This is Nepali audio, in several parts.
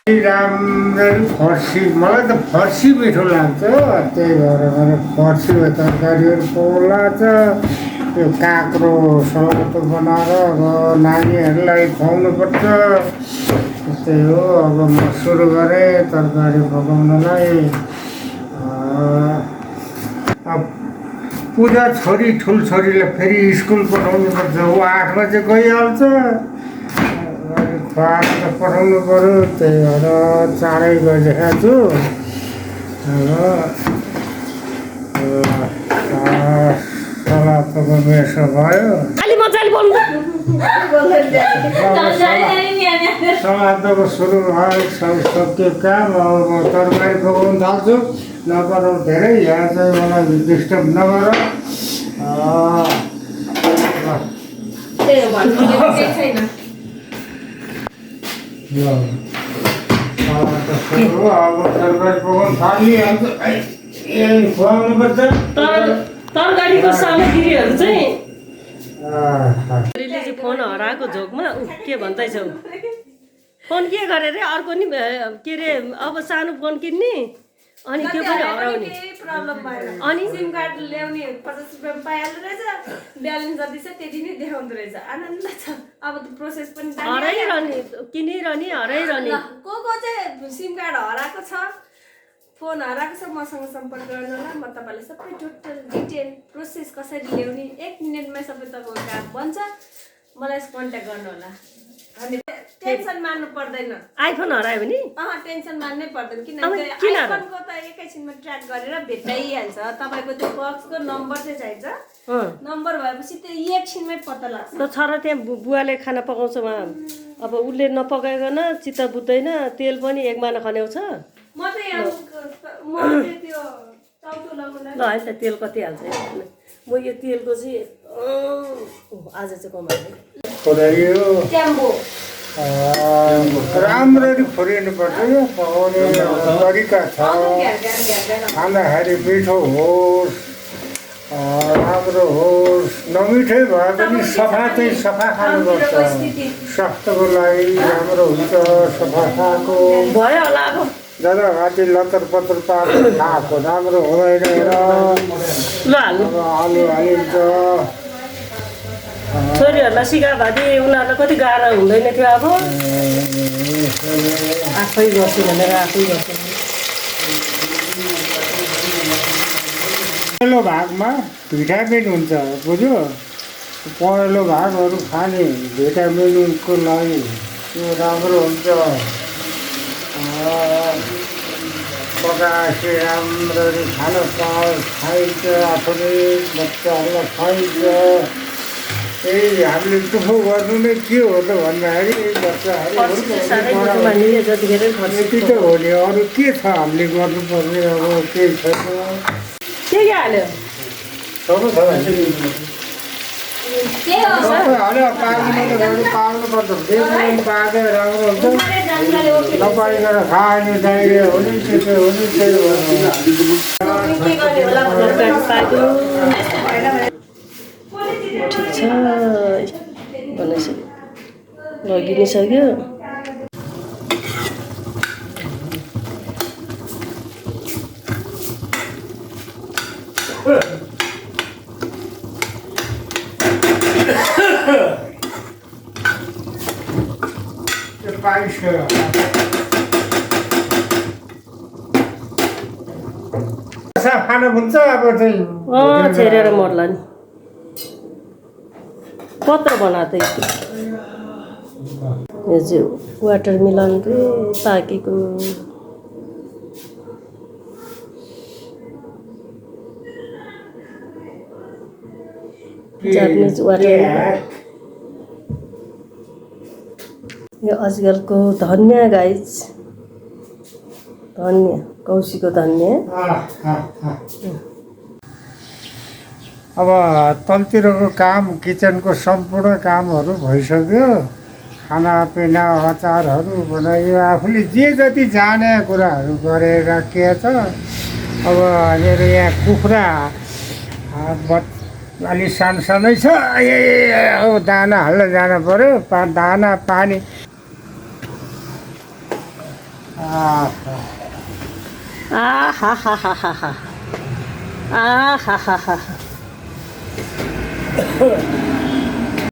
राम्ररी फर्सी मलाई त फर्सी मिठो लाग्छ त्यही भएर मैले फर्सीको तरकारीहरू पौला छ त्यो काँक्रो सौतो बनाएर अब नानीहरूलाई खुवाउनुपर्छ त्यही हो अब म सुरु गरेँ तरकारी पकाउनलाई पूजा छोरी ठुल्छोरीलाई फेरि स्कुल पठाउनुपर्छ ऊ 8 बजे गइहाल्छ खुवाएर त पठाउनु पऱ्यो त्यही भएर चाँडै गइरहेको छु सलादको मेसो भयो सलादको सुरु भयो सब सक्यो काम अब म तरकारी पकाउनु थाल्छु नगरौँ धेरै यहाँ चाहिँ मलाई डिस्टर्ब नगर अब तरकारी पकाउनु थालिहाल्छु खुवाउनुपर्छ तरकारीको सामग्रीहरू चाहिँ फोन हराएको झोकमा के भन्दैछौ फोन के गरे रे अर्को नि के अरे अब सानो फोन किन्ने अनि त्यो पनि हराउने प्रब्लम भएर अनि सिम कार्ड ल्याउने 50 रुपैयाँ पाइहाल्दो रहेछ ब्यालेन्स जति छ त्यति नै देखाउँदो रहेछ आनन्द छ अब त प्रोसेस पनि हराइरहने किनिरहने हराइरहने को चाहिँ सिम कार्ड हराएको छ फोन हराएको छ मसँग सम्पर्क गर्नु होला म तपाईँलाई सबै टोटल डिटेल प्रोसेस कसरी ल्याउने 1 मिनेटमै सबै तपाईँको काम बन्छ मलाई कन्ट्याक्ट गर्नु होला अनि टेन्सन मान्नु पर्दैन आइफोन हरायो भने टेन्सन मान्नै पर्दैन किनभने आइफोनको त एकैछिनमा ट्र्याक गरेर भेटाइहाल्छ तपाईँको त्यो बक्सको नम्बर चाहिँ चाहिन्छ नम्बर भएपछि त्यो एकछिनमै पत्ता लाग्छ ल छोरा त्यहाँ बुवाले खाना पकाउँछ उहाँ अब उसले नपकाइकन चित्त बुझ्दैन तेल पनि एक माना खन्याउँछ म त यहाँ त्यो टाउको लगाउन ल है त तेल कति हाल्छ म यो तेलको चाहिँ आज चाहिँ कमाएँ ट्याम्बो राम्ररी खोरिनुपर्छ यो पकाउने तरिका छ खाँदाखेरि मिठो होस् राम्रो होस् नमिठै भए पनि सफा चाहिँ सफा खानुपर्छ स्वास्थ्यको लागि राम्रो हुन्छ सफा खाएको भयो होला अब ज्यादा घाँटी लतर पतर पारेर खाएको राम्रो हुँदैन ल हाल्नु आलु हालिन्छ छोरीहरूलाई सिका भाँति उनीहरूलाई कति गाह्रो हुँदैन थियो अब आफै गर्छु भनेर आफै गर्छु पहेँलो भागमा भिटामिन हुन्छ बुझ्यो पहेँलो भागहरू खाने भिटामिनको लागि त्यो राम्रो हुन्छ पकाएपछि राम्ररी खान खाइन्छ आफूले बच्चाहरूलाई खुवाइन्छ त्यही हामीले दुःख गर्नु नै के हो त भन्दाखेरि बच्चाहरू यति त हो नि अरू के छ हामीले गर्नुपर्ने अब केही छैन के हाल्यो सबै पाल्नुपर्छ बेच्नु पाके राम्रो हुन्छ नपाइकन खाने डाइरिया हुने त्यसो हुने ठिक छ भनेपछि लगिसक्यो खानु हुन्छ अब चाहिँ छेरेर मर्ला नि पत्र बनाएको यो चाहिँ वाटरमेलन रे पाकेको जापानिज वाटरमेलन यो आजकलको धनिया गाइज धनिया कौशीको धनिया अब तलतिरको काम किचनको सम्पूर्ण कामहरू भइसक्यो खानापिना अचारहरू बनायो आफूले जे जति जाने कुराहरू गरेर के छ अब मेरो यहाँ कुखुरा अलि सानसानै छ अब दाना हाल्न जानु पऱ्यो दाना पानी आहाहाहाहा आहाहाहा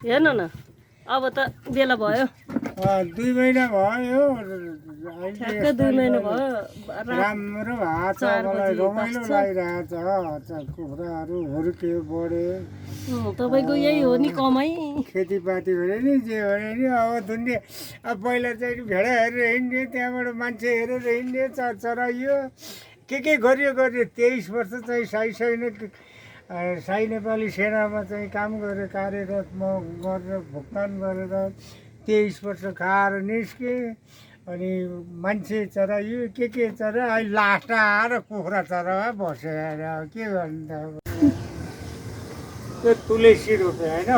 हेर्नु न अब त बेला भयो 2 महिना भयो ठ्याक्कै 2 महिना भयो राम्रो भएको छ मलाई रमाइलो लागिरहेको छ कुखुराहरू हुर्क्यो बढ्यो तपाईँको यही हो नि कमाइ खेतीपाती भने नि जे भने नि अब दुनियाँ अब पहिला चाहिँ भेडा हेरेर हिँड्ने त्यहाँबाट मान्छे हेरेर हिँड्ने चराइयो के गरियो 23 वर्ष चाहिँ साई नेपाली सेनामा चाहिँ काम गरेर कार्यरत म गरेर भुक्तान गरेर 23 वर्ष खाएर निस्केँ अनि मान्छे चराइयो के चरा अहिले लास्ट आएर कुखुरा चरामा बस्यो अरे अब के गर्नु त त्यो तुलसी रोप्यो होइन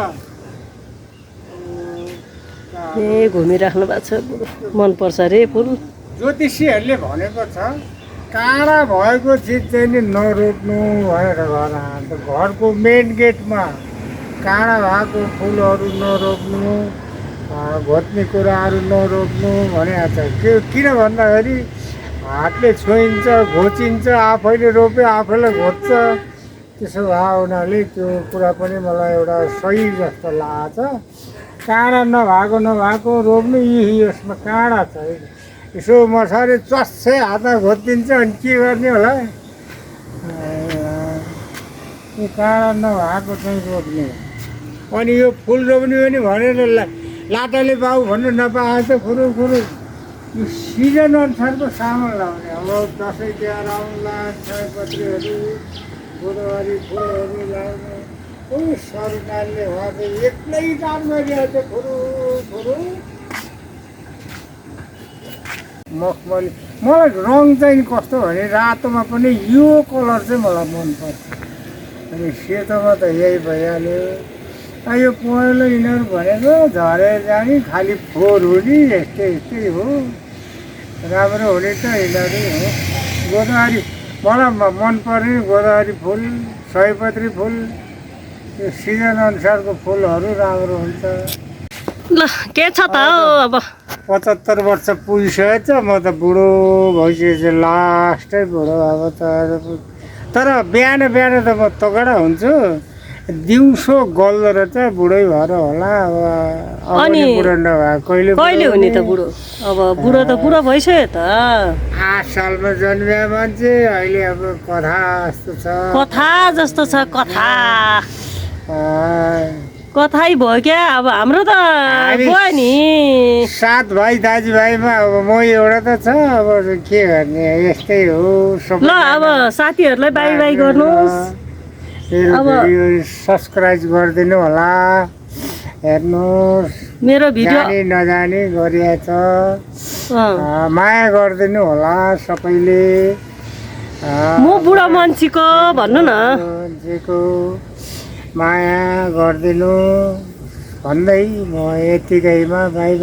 ए घुमिराख्नु भएको छ मनपर्छ रे फुल ज्योतिषीहरूले भनेको छ काँडा भएको चिज चाहिँ नि नरोप्नु भनेर घरको मेन गेटमा काँडा भएको फुलहरू नरोप्नु घोत्ने कुराहरू नरोप्नु भनेको छ किन भन्दाखेरि हातले छोइन्छ घोचिन्छ आफैले रोप्यो आफैले घोच्छ त्यसो भए हुनाले त्यो कुरा पनि मलाई एउटा सही जस्तो लाग्छ काँडा नभएको रोप्नु यसमा काँडा छैन यसो मछारे चस्छे हातमा घोचिदिन्छ अनि के गर्ने होला यो काँडा नभएको चाहिँ रोप्ने अनि यो फुल रोप्ने पनि भनेर लाटाले बाउ भन्नु नपाएको छ फुरु यो सिजन अनुसारको सामान लाउने अब दसैँ तिहार आउला सयपत्रीहरू गोदावरी फुलहरू लाउने सरकारले उहाँ चाहिँ एक्लै काम गरिरहेको छ फुरु मखमली मलाई रङ चाहिँ कस्तो भने रातोमा पनि यो कलर चाहिँ मलाई मनपर्छ अनि सेतोमा त यही भइहाल्यो यो पहेँलो यिनीहरू भनेको झरेर जाने खालि फोहोर हो नि यस्तै हो राम्रो हुने त यिनीहरू हो गोदावरी मलाई मनपर्ने गोदावरी फुल सयपत्री फुल यो सिजन अनुसारको फुलहरू राम्रो हुन्छ ल के छ त अब 75 वर्ष पुगिसकेछ म त बुढो भइसकेछु लास्टै बुढो अब त तर बिहान त म तगडा हुन्छु दिउँसो गल्दो रहेछ बुढै भएर होला अब अनि बुढो नभए कहिले हुने त बुढो अब बुढो त बुढो भइसक्यो त 8 सालमा जन्मिया मान्छे अहिले अब कथा जस्तो छ कथै भयो क्या अब हाम्रो त गयो नि 7 भाइ दाजुभाइमा अब म एउटा त छ अब के गर्ने यस्तै हो ल अब साथीहरूलाई बाई गर्नुहोस् अब सब्स्क्राइब गरिदिनु होला हेर्नुहोस् मेरो भिडियो नजाने गरिएछ माया गरिदिनु होला सबैले म बुढा मान्छेको भन्नु न मान्छेको माया गरिदिनु भन्दै म यतिकैमा बाई